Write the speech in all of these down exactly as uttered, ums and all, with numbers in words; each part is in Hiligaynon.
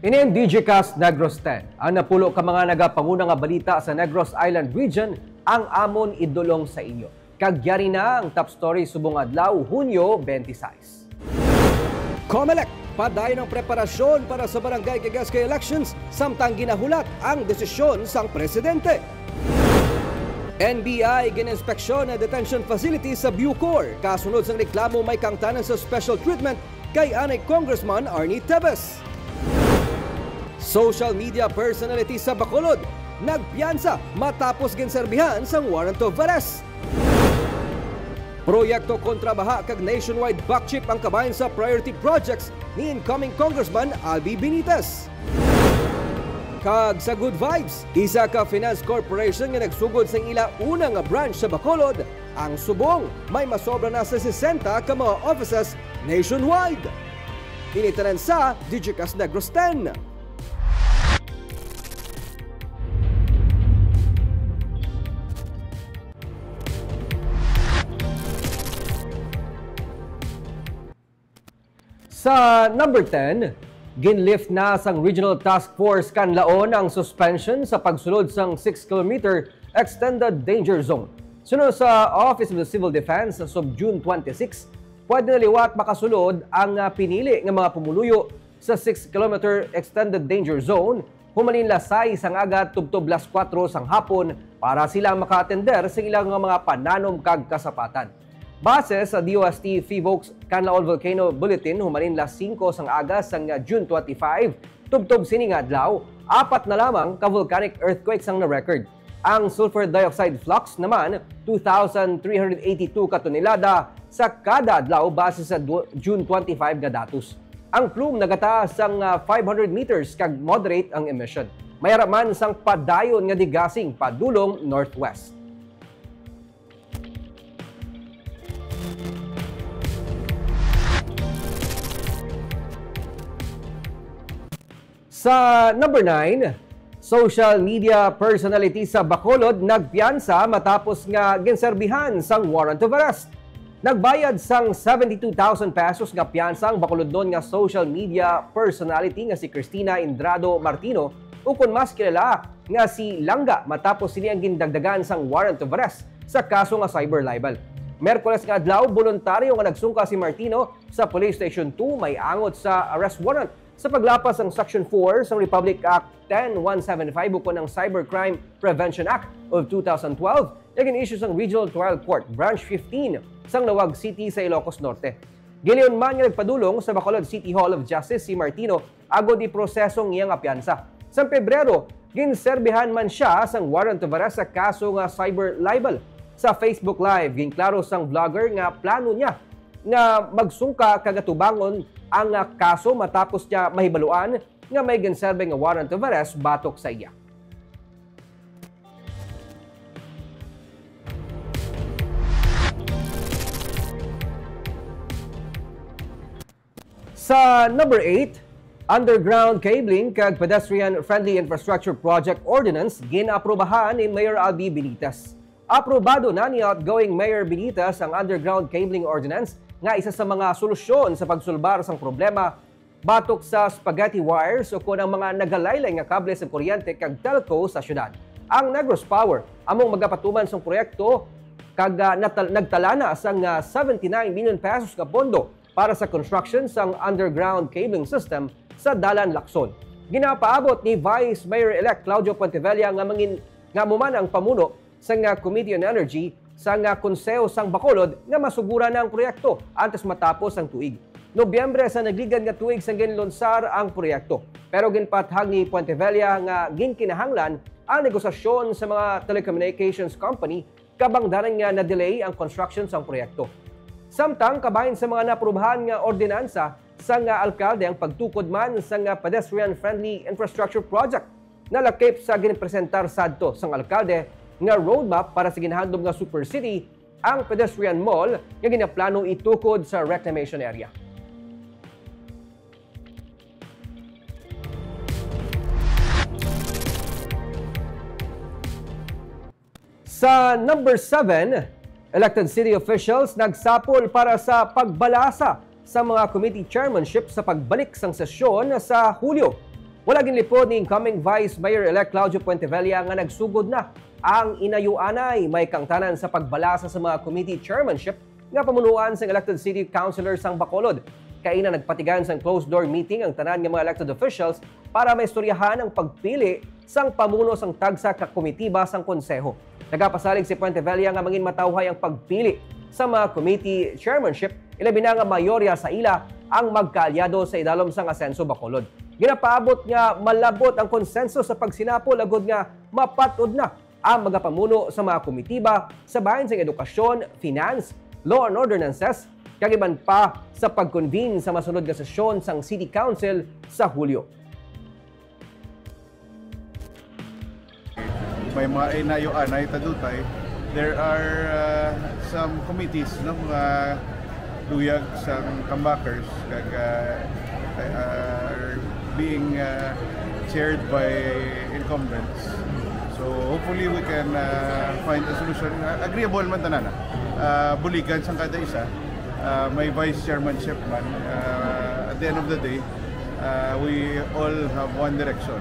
Ini ang D J Cast Negros ten. Ang napulo ka mga nagapanguna nga balita sa Negros Island Region ang amon idulong sa inyo. Kag yari na ang top story subong adlaw, Hunyo twenty-six. Comelec, padayon ang preparasyon para sa barangay kag S K elections, samtang ginahulat ang desisyon sang presidente. N B I gin-inspeksyon ang detention facility sa Bucor, kasunod sang reklamo may kaangtanan sa special treatment kay anay Congressman Arnie Teves. Social media personality sa Bacolod nagpiyansa matapos ginserbihan sang warrant of arrest. Proyekto kontra baha kag nationwide back chip ang kabahin sa priority projects ni incoming Congressman Albi Benitez. Kag sa Good Vibes, isa ka finance corporation nga nagsugod sang ila una nga branch sa Bacolod, ang subong may masobra na sa sesenta ka mga offices nationwide. Ini tanan sa D J Cast Negros ten. Sa number ten, ginlift na sang Regional Task Force Kanlaon ang suspension sa pagsulod sang six kilometer Extended Danger Zone. Suno sa Office of the Civil Defense, sa June twenty-six, pwede na liwat makasulod ang, ah, pinili nga mga pumuluyo sa six kilometer Extended Danger Zone, humalin las sais sang aga tubtob las kuwatro sang hapon para sila maka-atender sa ilang mga pananom kag kasapatan. Base sa D O S T PHIVOLCS Kanlaon Volcano Bulletin, humalin las singko sang aga sang June twenty-five, tubtob sini nga adlaw, apat na lamang ka volcanic earthquakes ang na-record. Ang sulfur dioxide flux naman, two thousand three hundred eighty-two ka tonelada sa kada adlaw base sa du-, June twenty-five nga datos. Ang plume nagataas sang, ah, five hundred meters kag moderate ang emission. May ara man sang padayon nga degassing padulong northwest. Sa number nine, social media personality sa Bacolod nagpiyansa matapos nga ginserbihan sang warrant of arrest. Nagbayad sang seventy-two thousand pesos nga piyansa ang Bacolodnon nga social media personality nga si Cristina Indrado Martino, ukon mas kilala nga si Langga, matapos sini ang gindagdagan sang warrant of arrest sa kaso nga cyber libel. Miyerkules nga adlaw, boluntaryo nga nagsungka si Martino sa Police Station two may angot sa arrest warrant sa paglapas sang Section four sang Republic Act ten one seven five ukon ang Cybercrime Prevention Act of two thousand twelve nga gin-issue sang Regional Trial Court, Branch fifteen, sang Laoag City sa Ilocos Norte. Gilayon man nga nagpadulong sa Bacolod City Hall of Justice si Martino agod iproseso ang iya nga piyansa. Sang Pebrero, ginserbihan man sia sang warrant of arrest sa kaso nga cyber libel. Sa Facebook Live, ginklaro sang vlogger nga plano niya nga magsungka kag atubangon ang, ah, kaso matapos niya mahibaluan nga may ginserbi nga warrant of arrest batok sa iya. Sa number eight, Underground Cabling kag Pedestrian Friendly Infrastructure Project Ordinance gin-aprubahan ni Mayor Albi Benitez. Aprobado na ni outgoing Mayor Benitez ang Underground Cabling Ordinance nga isa sa mga solusyon sa pagsulbar sang problema batok sa spaghetti wires ukon ang mga nagalaylay nga kable sa kuryente kag telco sa syudad. Ang Negros Power amo ang magapatuman sang proyekto kag, ah, natal-, nagtala na sang, ah, seventy-nine million pesos nga pondo para sa construction sang underground cabling system sa Dalan Lacson. Ginapaabot ni Vice Mayor-elect Claudio Puentevella nga mangin-, nga amo man ang pamuno sang, ah, Committee on Energy sang, ah, Konseho sang Bacolod nga masuguran na ang proyekto antes matapos ang tuig. Nobyembre sa nagligad nga tuig sang ginlunsar ang proyekto, pero ginpaathag ni Puentevella nga ginkinahanglan ang negosasyon sa mga telecommunications company kabangdanan nga na-delay ang construction sang proyekto. Samtang kabahin sa mga naaprubahan nga ordinansa sang, ah, alkalde ang pagtukod man sang, ah, pedestrian-friendly infrastructure project. Nalakip sa ginpresentar sadto sang alkalde nga roadmap para sa ginahandom nga Super City, ang pedestrian mall nga ginaplano itukod sa reclamation area. Sa number seven, elected city officials nagsapol para sa pagbalasa sa mga committee chairmanship sa pagbalik sang sesyon sa Hulyo. Wala ginlipod ni incoming Vice Mayor-elect Claudio Puentevella nga nagsugod na ang inayuanay may kangtanan sa pagbalasa sa mga committee chairmanship nga pamunuan sang elected city councilor sang Bacolod. Kaina nagpatigayon sang closed-door meeting ang tanan nga mga elected officials para maistoryahan ang pagpili sang pamuno sang tagsa ka komitiba sang konseho. Nagapasalig si Puentevella nga mangin matawhay ang pagpili sa mga committee chairmanship, ilabi na nga mayorya sa ila ang magkaalyado sa idalom sang Asenso Bacolod. Ginapaabot nga malabot ang konsenso sa pagsinapol agud nga mapat-od na ang magapamuno sa mga komitiba sa bahin sang edukasyon, finance, law and ordinances, kag iban pa sa pag-convene sa masunod nga sesyon sang City Council sa Hulyo. May mga inayuanay ta dutay. There are uh, some committees, no, mga luyag sang tambakers kag uh, are being uh, chaired by incumbents. So hopefully we can uh, find a solution. Uh, agreeable man tanan. Uh, buligan sang kada isa. Uh, may vice chairmanship man. Uh, at the end of the day, uh, we all have one direction.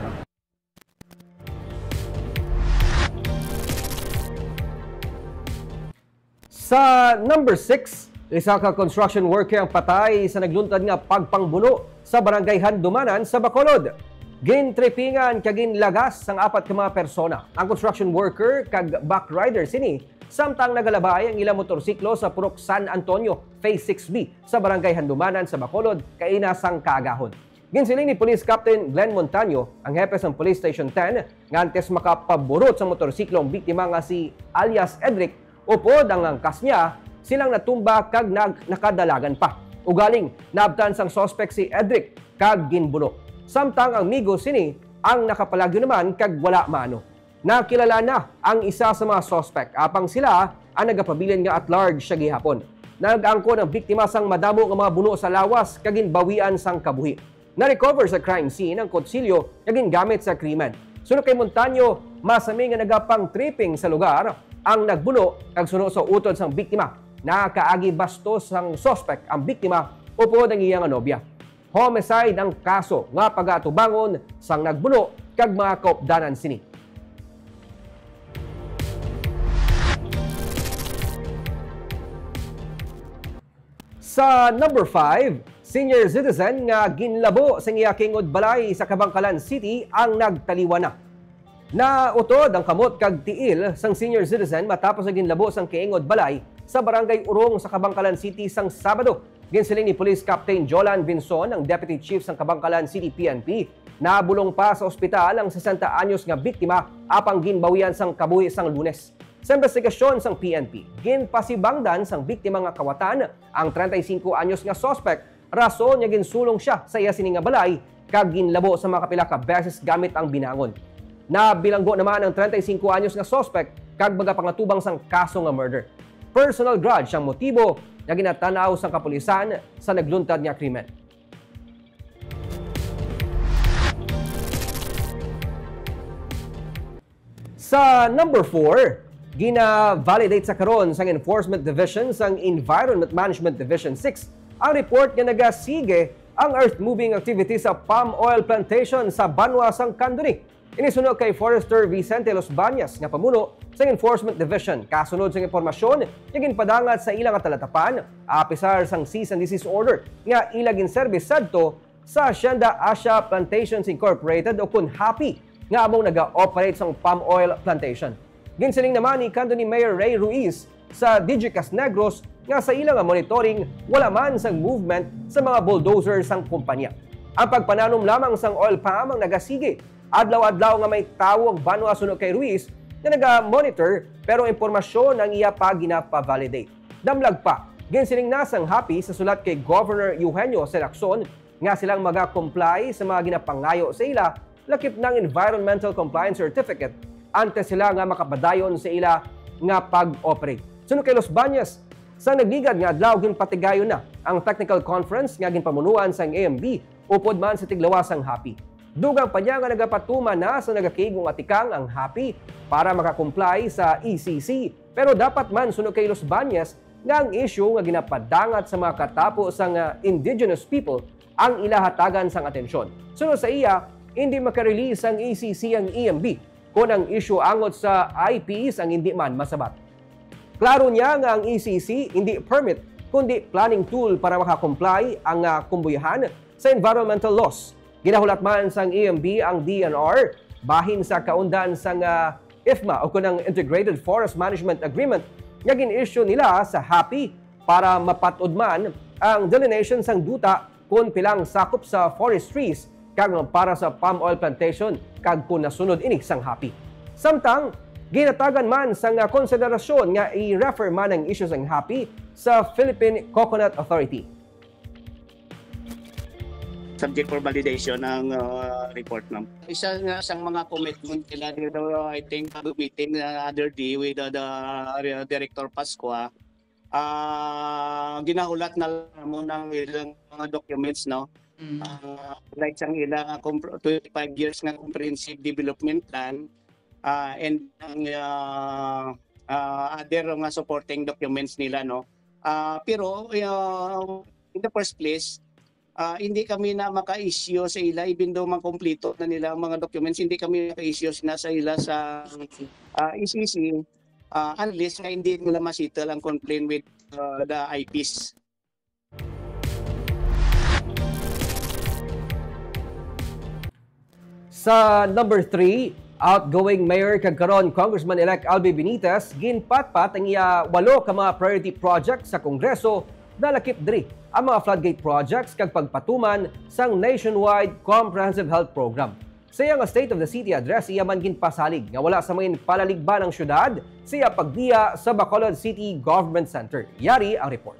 Sa number six, isa ka construction worker ang patay sa nagluntad nga pagpangbuno sa Barangay Handumanan sa Bacolod. Gintripingan kag ginlagas sang apat ka mga persona ang construction worker kag backrider sini, samtang nagalabay ang ilang motorsiklo sa Purok San Antonio, Phase six B, sa Barangay Handumanan sa Bacolod, kaina sang kaagahon. Ginsiling ni Police Captain Glenn Montaño, ang hepe sang Police Station ten, nga antes makapaburot sa motorsiklo ang biktima nga si alias Edric, upod ang angkas niya, silang natumba kag nag-, nakadalagan pa. Ugaling, naabtan sang suspect si Edric kag ginbuno. Samtang ang migo sini ang nakapalagyo naman kag wala maano. Nakilala na ang isa sa mga suspect, apang sila ang nagapabilin nga at large siya gihapon. Nag-angkon ang biktima sang madamo nga mga buno sa lawas kag ginbawian sang kabuhi. Na-recover sa crime scene ang kutsilyo nga gingamit sa krimen. Suno kay Montaño, masami nga nagapang-tripping sa lugar ang nagbuno, kag suno sa utod sang biktima, nakaagi bastos sang suspect ang biktima upod ang iya nga nobya. Homicide ang kaso nga pagaatubangon sang nagbuno kag mga kaupdanan sini. Sa number five, senior citizen nga ginlabo sang iya kaingod balay sa Kabankalan City ang nagtaliwan na. Nautod ang kamot kag tiil sang senior citizen matapos nga ginlabo sang kaingod balay sa Barangay Urong sa Kabankalan City sang Sabado. Ginsiling ni Police Captain Jolan Vinson, ang Deputy Chief sang Kabankalan City P N P, nabulong pa sa ospital ang sesenta anyos nga biktima apang ginbawian sang kabuhi sang Lunes. Sa investigasyon sang P N P, ginpasibangdan sang biktima nga kawatan ang treinta y cinco anyos nga suspek, rason nga ginsulong sia sa iya sini nga balay kag ginlabo sa mga kapila ka beses gamit ang binangon. Nabilanggo naman ang treinta y cinco anyos nga suspek kag magapangatubang sang kaso nga murder. Personal grudge ang motibo nga ginatan-aw sang kapulisan sa nagluntad nga krimen. Sa number four, gina-validate sa karon sang Enforcement Division sang Environment Management Division six ang report nga nagasige ang earth-moving activity sa palm oil plantation sa banwa sang Candoni. Ini suno kay Forester Vicente Losbañas nga pamuno sang Enforcement Division, kasunod sang impormasyon nga ginpadangat sa ila nga talatapan, apisar sang cease and desist order nga ila ginserbi sadto sa Hacienda Asia Plantations Incorporated o kon HAPI nga amo ang naga-operate sang palm oil plantation. Ginsiling naman ni Candoni Mayor Ray Ruiz sa Digicast Negros nga sa ila nga monitoring, wala man sang movement sa mga bulldozer sang kumpanya. Ang pagpananom lamang sang oil palm ang nagasige. Adlaw-adlaw nga may tawo ang banwa suno kay Ruiz nga naga-monitor, pero ang impormasyon ang iya pa ginapa-validate. Damlag pa, ginsiling na sang HAPI sa sulat kay Governor Eugenio C. Lacson nga silang maga-comply sa mga ginapangayo sa ila, lakip na ang Environmental Compliance Certificate, antes sila nga makapadayon sa ila nga pag-operate. Suno kay Losbañas, sa nagligad nga adlaw, ginpatigayon na ang technical conference nga ginpamunuan sang A M B upod man sa tiglawas sang HAPI. Dugang pa niya nga nagapatuman na sa nagakiig nga tikang ang HAPI para maka-comply sa E C C, pero dapat man, suno kay Losbañas, nga ang issue nga ginapadangat sa mga katapo sang, ah, indigenous people ang ila hatagan sang atensyon. Suno sa iya, Hindi maka-release ang E C C ang E M B kon ang isyu angot sa I Ps ang hindi man masabat. Klaro niya nga ang E C C hindi permit, kundi planning tool para maka-comply ang, ah, kumbuyahan sa environmental laws. Ginahulat man sang E M B ang D N R bahin sa kaundan sang, ah, ifma o kon ang Integrated Forest Management Agreement nga gin-issue nila sa happy para mapat-od man ang delineation sang duta kon pila ang sakop sa forest trees kag para sa palm oil plantation kag kon nasunod ini sang happy. Samtang ginatagan man sang konsiderasyon nga i-refer man ang isyu sang happy sa Philippine Coconut Authority. Subject for validation ang, uh, report, ma'am. Isa nga sang mga commitment nila dito, I think, pag-meeting the other day with, uh, the, uh, Director Pascua, ah, ginahulat na lang mo ng ilang mga documents, no? Mm. Ah, like sang ilang, ah, compr-, twenty-five years nga comprehensive development plan, ah, and ang, ah, ah, other nga supporting documents nila, no? Ah, pero, ah, in the first place, ah, hindi kami na maka-issue sa ila, even though makompleto na nila ang mga documents, hindi kami maka-issue na sa ila sa, ah, E C C, ah, unless nga hindi nila ma-settle ang complaint with, ah, the I Ps. Sa number three, outgoing Mayor kag karon Congressman-elect Albi Benitez ginpatpat ang iya walo ka mga priority project sa Kongreso. Nalakip diri ang mga floodgate projects kag pagpatuman sang nationwide comprehensive health program. Sa iya nga State of the City Address, iya man ginpasalig nga wala sa mga palaligban ang syudad sa iya pagbiya sa Bacolod City Government Center. Yari ang report.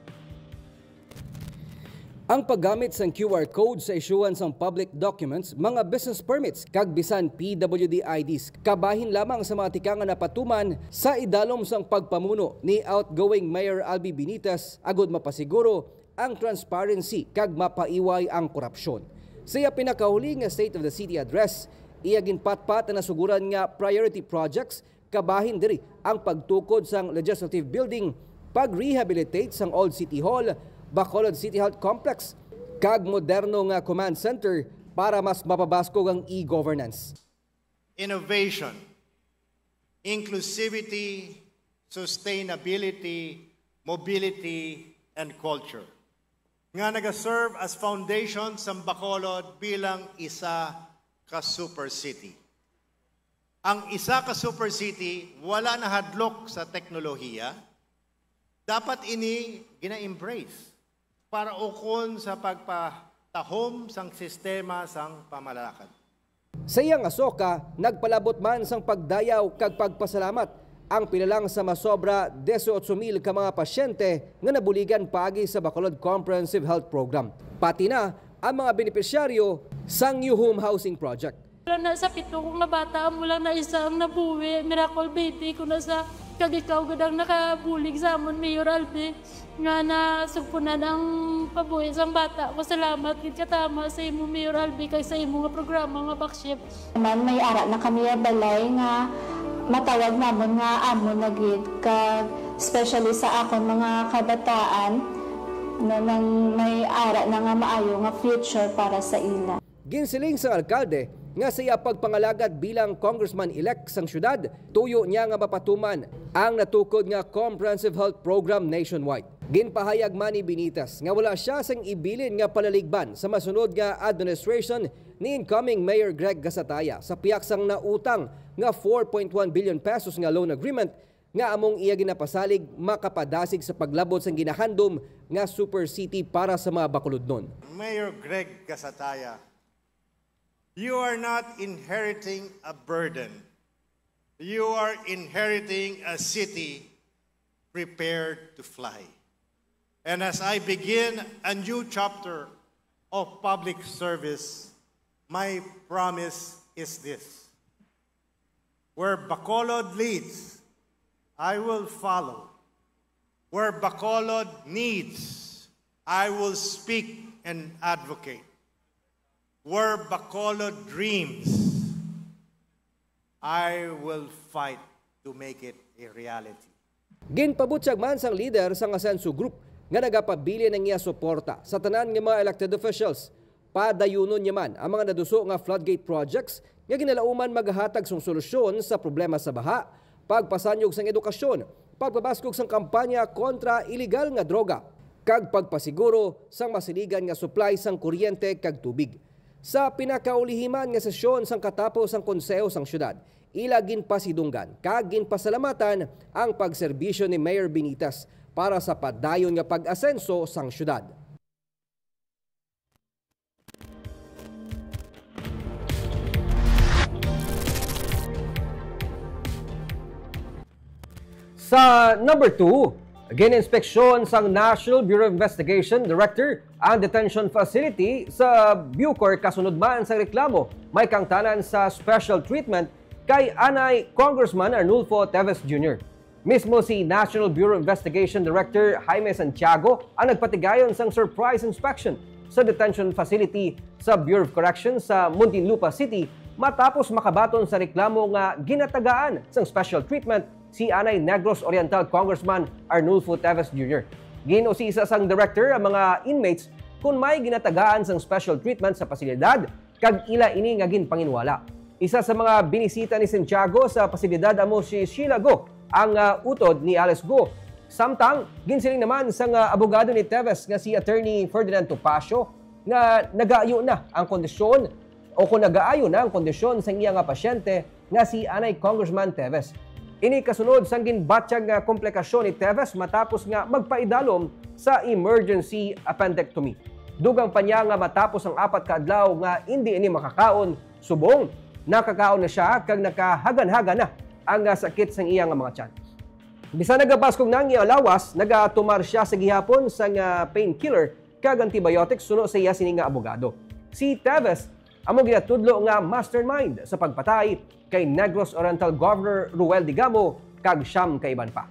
Ang paggamit sang Q R code sa isyuhan sang public documents, mga business permits, kag bisan P W D I Ds, kabahin lamang sa mga tikang nga napatuman sa idalom sang pagpamuno ni outgoing Mayor Albi Benitez agud mapasiguro ang transparency kag mapaiway ang korupsyon. Sa iya pinakahuli nga State of the City Address, iya ginpatpat ang nasuguran nga priority projects. Kabahin diri ang pagtukod sang Legislative Building, pag-rehabilitate sang Old City Hall, Bacolod City Health Complex, kag moderno nga command center para mas mapabaskog ang e-governance. Innovation, inclusivity, sustainability, mobility, and culture nga nagaserve as foundation sang Bacolod bilang isa ka super city. Ang isa ka super city wala nahadlok sa teknolohiya. Dapat ini gina-embrace para ukon sa pagpatahom sang sistema sang pamamalakad. Sa iya nga soka, nagpalabot man sang pagdayaw kag pagpasalamat ang pila lang sa masobra dieciocho mil ka mga pasyente nga nabuligan paagi sa Bacolod Comprehensive Health Program, pati na ang mga benepisyaryo sang New Home Housing Project. Wala na sa pito ko nga bata, amo lang na isa ang nabuhi, miracle baby, kuno sa kag ikaw gid ang nakabulig sa amon, Mayor Albi, nga nasugpunan ang pabuhi sang bata ko. Salamat gid katama sa imo, Mayor Albi, kag sa imo nga programa nga Bakship. Man, may ara na kami balay nga matawag namon nga amon na gid, kag especially sa akon mga kabataan, no, nang may ara na nga maayo nga future para sa ila. Ginsiling sang alkalde nga sa iya pagpangalagad bilang congressman-elect sang siyudad, tuyo niya nga mapatuman ang natukod nga comprehensive health program nationwide. Ginpahayag man ni Benitez nga wala sia sing ibilin nga palaligban sa masunod nga administration ni incoming Mayor Greg Gasataya sa pihak sang nautang nga four point one billion pesos nga loan agreement nga among iya ginapasalig makapadasig sa paglabot sang ginahandom nga super city para sa mga Bacolodnon. Mayor Greg Gasataya, you are not inheriting a burden. You are inheriting a city prepared to fly. And as I begin a new chapter of public service, my promise is this. Where Bacolod leads, I will follow. Where Bacolod needs, I will speak and advocate. Where Bacolod dreams, I will fight to make it a reality. Ginpabutyag man sang lider sang Asenso Group nga nagapabilin ang iya suporta sa tanan nga mga elected officials Padayunon niya man ang mga naduso nga floodgate projects nga ginalauman magahatag sang solusyon sa problema sa baha, pagpasanyog sang edukasyon, pagpabaskog sang kampanya kontra iligal nga droga, kag pagpasiguro sang masiligan nga supply sang kuryente kag tubig. Sa pinakaulihiman nga sesyon sang katapo sang Konseho sang Syudad, ila ginpasidunggan kag ginpasalamatan ang pagserbisyo ni Mayor Benitez para sa padayon nga pag-asenso sang syudad. Sa number two, gin-inspeksyon sang National Bureau of Investigation Director ang detention facility sa Bucor kasunod man sang reklamo may kaangtanan sa special treatment kay anay Congressman Arnulfo Teves Junior. Mismo si National Bureau of Investigation Director Jaime Santiago ang nagpatigayon sang surprise inspection sa detention facility sa Bureau of Corrections sa Muntinlupa City matapos makabaton sa reklamo nga ginatagaan sang special treatment si anay Negros Oriental Congressman Arnulfo Teves Junior. Gin-usisa sang director ang mga inmates kon may ginatagaan sang special treatment sa pasilidad kag ila ini nga ginpanginwala. Isa sa mga binisita ni Santiago sa pasilidad amo si Sheila Go, ang, ah, utod ni Alice Go. Samtang, ginsiling naman sang, ah, abogado ni Teves nga si Attorney Ferdinand Topacio nga nagaayo na ang kondisyon o kung nagaayo na ang kondisyon sang iya nga pasyente nga si anay Congressman Teves. Ini kasunod sang ginbatyag nga komplikasyon ni Teves matapos nga magpaidalom sa emergency appendectomy. Dugang pa niya nga matapos ang apat ka adlaw nga indi ini makakaon, subong nakakaon na sia kag nakahaganhagan na ang, ah, sakit sang iya nga mga tiyan. Bisan nagabaskog na ang iya lawas, nagatumar sia sa gihapon sang, ah, painkiller kag antibiotics suno sa iya sini nga abogado. Si Teves amo ginatudlo nga mastermind sa pagpatay kay Negros Oriental Governor Ruel Digamo kag siyam ka iban pa.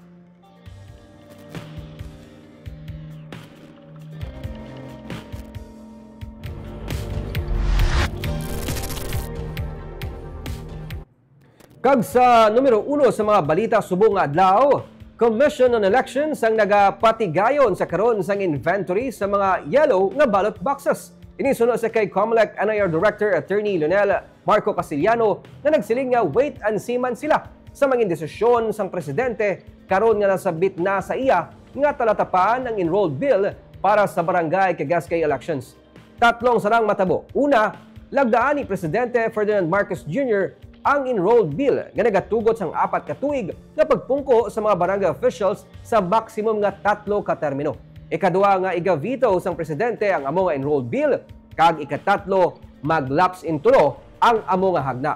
Kag sa numero uno sa mga balita subong nga adlaw, Commission on Elections ang nagapatigayon sa karon sang inventory sa mga yellow nga ballot boxes. Ini suno sa kay Comelec N I R Director Attorney Lionel Marco Castellano nga nagsiling nga wait and see man sila sa mga desisyon sang presidente karon nga nasabit na sa iya nga talatapan ang enrolled bill para sa barangay kag S K elections. Tatlong sarang matabo. Una, lagdaan ni Presidente Ferdinand Marcos Junior ang enrolled bill nga nagatugot sang apat ka tuig nga pagpungko sa mga barangay officials sa maximum nga tatlo ka termino. Ikadua nga iga-veto sang presidente ang amo nga enrolled bill, kag ikatatlo, mag-lapse into law ang amo nga hagna.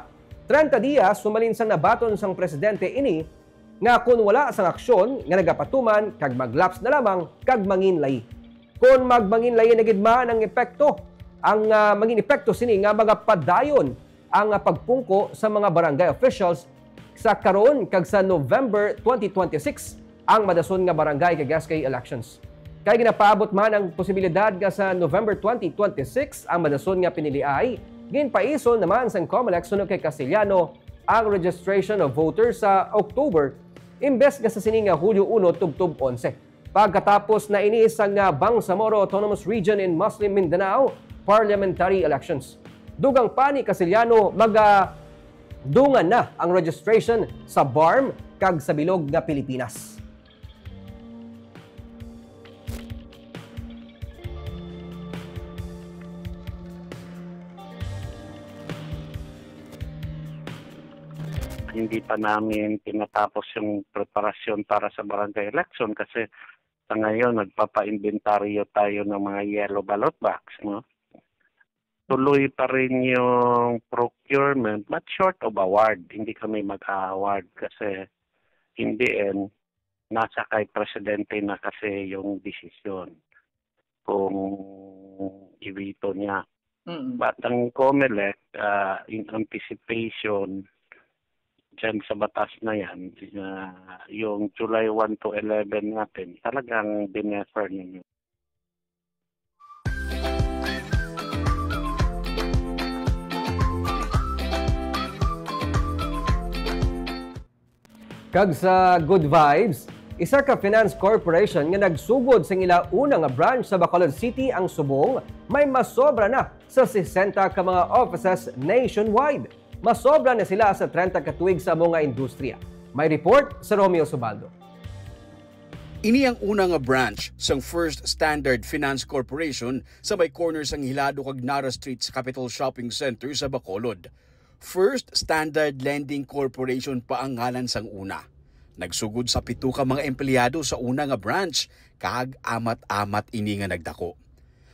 Treinta dias humalin sang nabaton sang presidente ini nga kon wala sang aksyon nga nagapatuman kag mag-lapse na lamang kag mangin layi. Kon magmangin layi na gid man ang epekto, ang, ah, mangin epekto sini nga magapadayon ang, ah, pagpungko sa mga barangay officials sa karon kag sa November twenty twenty-six ang madason nga barangay kag S K elections. Kay ginapaabot man ang posibilidad nga sa November twenty twenty-six ang madason nga piniliay, ginpaison naman sang Comelec suno kay Castellano ang registration of voters sa October, imbes nga sa sini nga Hulyo uno tubtob onse. Pagkatapos na ini sang, ah, Bangsamoro Autonomous Region in Muslim Mindanao parliamentary elections. Dugang pa ni Castellano, magadungan na ang registration sa BARMM kag sa bilog nga Pilipinas. Hindi pa namin tinatapos yung preparasyon para sa barangay election kasi sa ngayon nagpapa-inventaryo tayo ng mga yellow ballot box, no? Tuloy pa rin yung procurement, but short of award, hindi kami mag-award kasi in the end, nasa kay presidente na kasi yung desisyon kung i-veto niya. Mm. But ang Comelec, ah, in anticipation dyan sa batas na yan, ah, yung July one to eleven natin, talagang dinefer ninyo. Kag sa good vibes, Isa ka finance corporation nga nagsugod sang ila una nga branch sa Bacolod City ang subong may masobra na sa sesenta ka mga offices nationwide. Masobra na sila sa trenta ka tuig sa amo nga industriya. May report sa Romeo Subaldo. Ini ang una nga branch sang First Standard Finance Corporation sa may corner sang Hilado kag Nara Street sa Capital Shopping Center sa Bacolod. First Standard Lending Corporation pa ang ngalan sang una. Nagsugod sa pito ka mga empleyado sa una nga branch, kag amat-amat ini nga nagdako.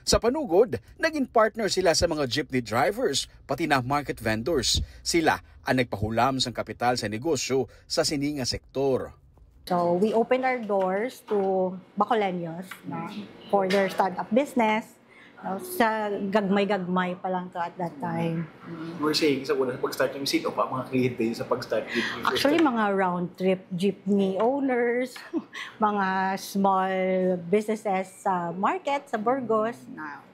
Sa panugod, naging partner sila sa mga jeepney drivers, pati na market vendors. Sila ang nagpahulam sang kapital sa negosyo sa sini nga sektor. So, we opened our doors to Bacoleños, no, for their startup business. No, sa gagmay-gagmay pa lang to at that time. We're saying sa una, sa pag-start yung, sino pa mga kliyente sa pag-start yung Actually, mga round-trip jeepney owners, mga small businesses sa market, sa Burgos. Now,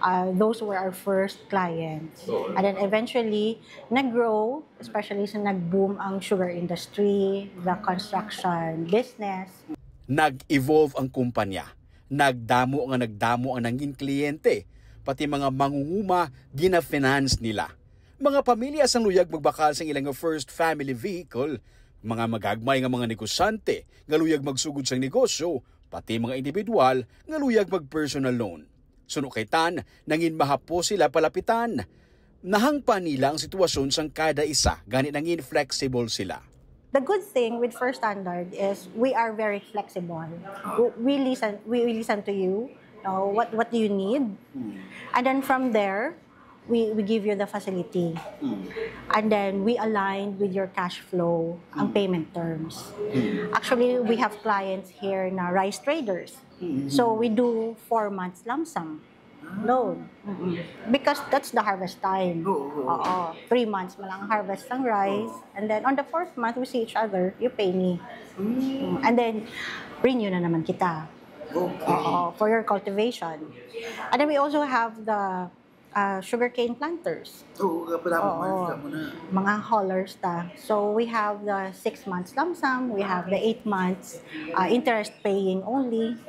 uh, those were our first clients. Oo. And then eventually, nag-grow, especially sa nag-boom ang sugar industry, the construction business. Nag-evolve ang kumpanya. Nagdamo nga nagdamo ang nangin kliyente, pati mga mangunguma gina-finance nila. Mga pamilya sang luyag magbakal sang ilang first family vehicle, mga magagmay nga mga negosyante nga luyag magsugod sang negosyo, pati mga individual nga luyag mag-personal loan. Suno kay Tan, nangin mahapos sila palapitan. Nahangpan nila ang sitwasyon sang kada isa, gani nangin flexible sila. The good thing with First Standard is we are very flexible. We, we listen, we, we listen to you. No, what what do you need? And then from there, we we give you the facility. And then we align with your cash flow ang payment terms. Actually, we have clients here na rice traders. So we do four months lump sum loan. Mm-mm. Because that's the harvest time. Oo, oo. Oo. Three months man lang ang harvest ng rice. And then on the fourth month, we see each other, you pay me. Mm. And then, renew na naman kita. Okay. Oo, for your cultivation. And then we also have the uh, sugarcane planters. Oo, kapalaman man, Oo. Ka mo na. Mga haulers ta. So we have the six months lump sum, we have the eight months uh, interest paying only.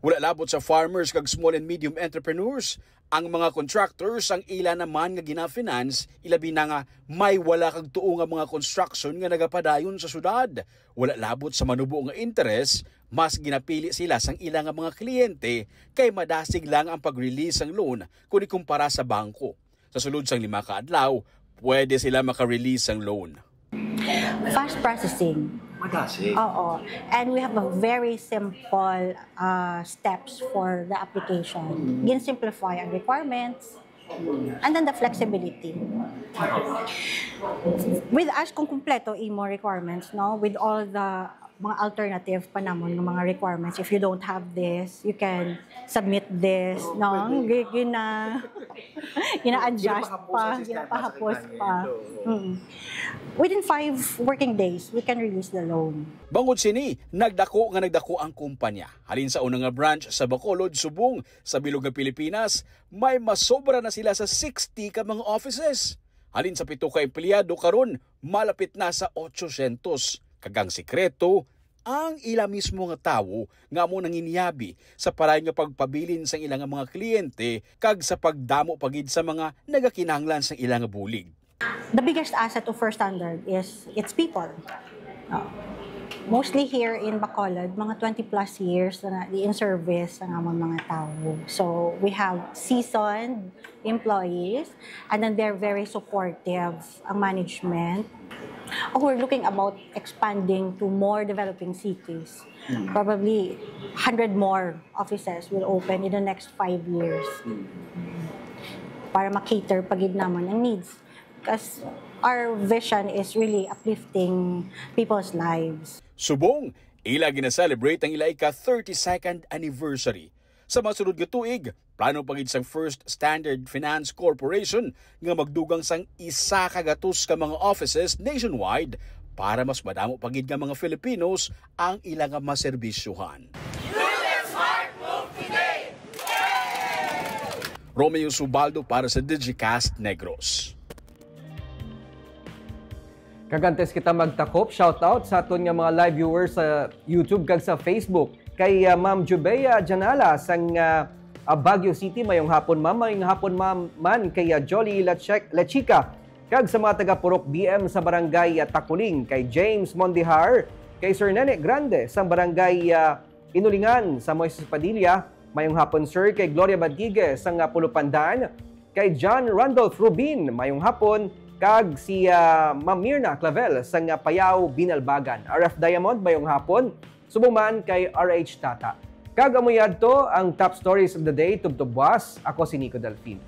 Wala labot sa farmers kag small and medium entrepreneurs, ang mga contractors ang ila naman nga gina-finance, ilabi na nga may wala kag tuo nga mga construction nga nagapadayon sa syudad. Wala labot sa manubo nga interes, mas ginapili sila sang ila nga mga kliyente kay madasig lang ang pag-release sang loan kun ikumpara sa bangko. Sa sulod sang lima ka adlaw, pwede sila maka-release sang loan. Fast processing. Madasig. Oo. And we have a very simple uh, steps for the application. Gin-simplify ang requirements and then the flexibility. With us, kung kumpleto imo requirements, no, with all the mga alternative pa namon nga mga requirements, if you don't have this, you can submit this, no? Gi- Gina, gina-adjust Ginapahapos pa, ang sistema sa ginapahapos kailangan. Pa. Oo. Mm. Within five working days, we can release the loan. Bangod sini, nagdako nga nagdako ang kumpanya. Halin sa una nga branch sa Bacolod, subong sa bilog nga Pilipinas, may masobra na sila sa sixty ka mga offices. Halin sa pito ka empleyado, karon malapit na sa ochocientos. Kag ang sikreto, ang ila mismo nga tawo nga amo nanginyabi sa parayon nga pagpabilin sang ila nga mga kliyente kag sa pagdamo pa gid sa mga nagakinahanglan sang ila nga bulig. The biggest asset of First Standard is its people. Uh, mostly here in Bacolod, mga twenty plus years na di in service ang among mga tawo. So we have seasoned employees, and then they're very supportive ang management. Oh, we're looking about expanding to more developing cities. Probably hundred more offices will open in the next five years para ma-cater pa gid naman ang needs. Because our vision is really uplifting people's lives. Subong, ila gina-celebrate ang ila ika thirty-second anniversary. Sa masunod nga tuig, plano pa gid sang First Standard Finance Corporation nga magdugang sang isa ka gatos ka mga offices nationwide para mas madamo pa gid nga mga Filipinos ang ila nga maserbisyohan. Romeo Subaldo para sa Digicast Negros. Kag antes kita magtakop, shoutout sa aton nga mga live viewers sa YouTube kag sa Facebook. Kay, ah, Ma'am Jubea Janala sang, ah, ah, Baguio City, mayong hapon, Ma'am. Mayong hapon, Ma'am, man kay, ah, Jolly Lachek-, Lachica. Kag sa mga taga Purok B M sa Barangay, ah, Taculing, kay James Mondihar, kay Sir Nene Grande sang Barangay, ah, Inulingan, sa Moises Padilla, mayong hapon, sir, kay Gloria Badigue sang, ah, Pulupandan, kay John Randolph Rubin, mayong hapon, kag si, ah, Ma'am Mirna Clavel sang, ah, Payao, Binalbagan. R F Diamond, mayong hapon, subong man kay R H Tata. Kag amo yadto ang top stories of the day tubtob buas. Ako si Nico Delfin.